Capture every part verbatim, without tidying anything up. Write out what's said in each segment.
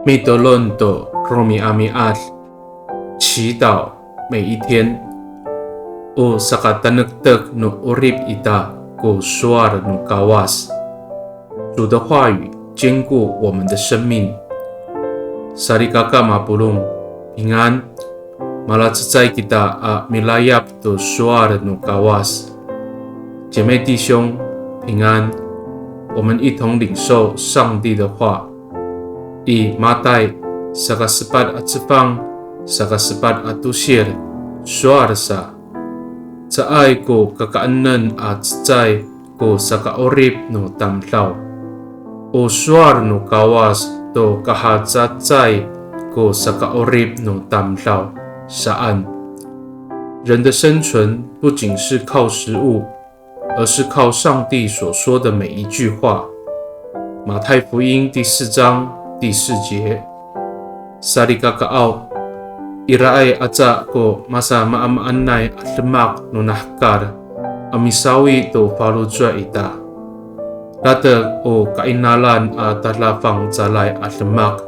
Mitolon to romi'ami'ad, 祈祷每一天。O sakatanektek no 'orip ita ko sowal no Kawas. 主的话语坚固我们的生命。Salikaka mapolong, 平安。Malacecay kita a milayap to sowal no Kawas. 姐妹弟兄，平安。我们一同领受上帝的话。I Matay saka sepat a cefang, saka sepat a tosil, sowal sa. Caay ko kakaenen a cecay ko saka'orip no tamdaw. O sowal no Kawas to kahacecay ko saka'orip no tamdaw saan. 人的生存不仅是靠食物，而是靠上帝所说的每一句话。马太福音第四章第四节。Salikakaaw, iraay aca ko masamaamaanay a demak no nahekal a misawi to faloco' ita. Latek o kainalan a tadafangcalay a demak.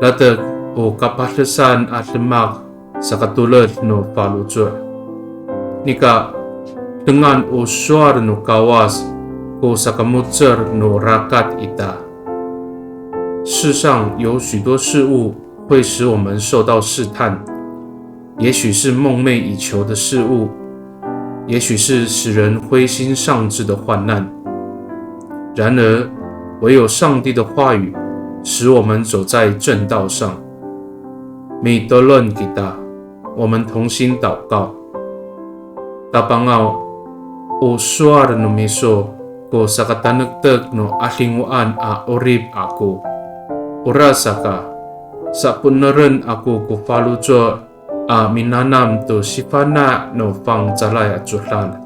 Latek o kapadesan a demak sakatoled no faloco'. Nika, dengan o sowal no Kawas ko sakamo^cel no rakat ita. 世上有许多事物会使我们受到试探，也许是梦寐以求的事物，也许是使人灰心丧志的患难。然而，唯有上帝的话语使我们走在正道上。Mitolon kita, 我们同心祷告。Tapangaw, o sowal no miso ko sakatanektek no 'adingoan a 'orip ako. Orasaka, sapo'eneren ako ko faloco' a minanam to sifana' no fangcalay a codad.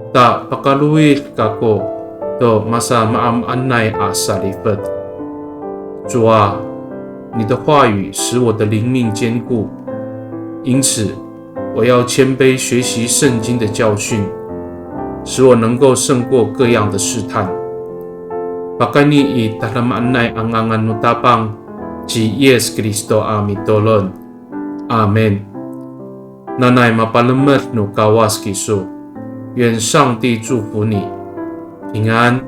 Ta pakalowid kako to masamaamaanay a salifet. 主啊，你的话语使我的灵命坚固，因此我要谦卑学习圣经的教训，使我能够胜过各样的试探。Pakayni i tadamaanay a ngangan no Tapang ci Yis Kristo a mitolon. Amin. Nanay mapalemed no Kawas kiso. 愿上帝祝福你，平安。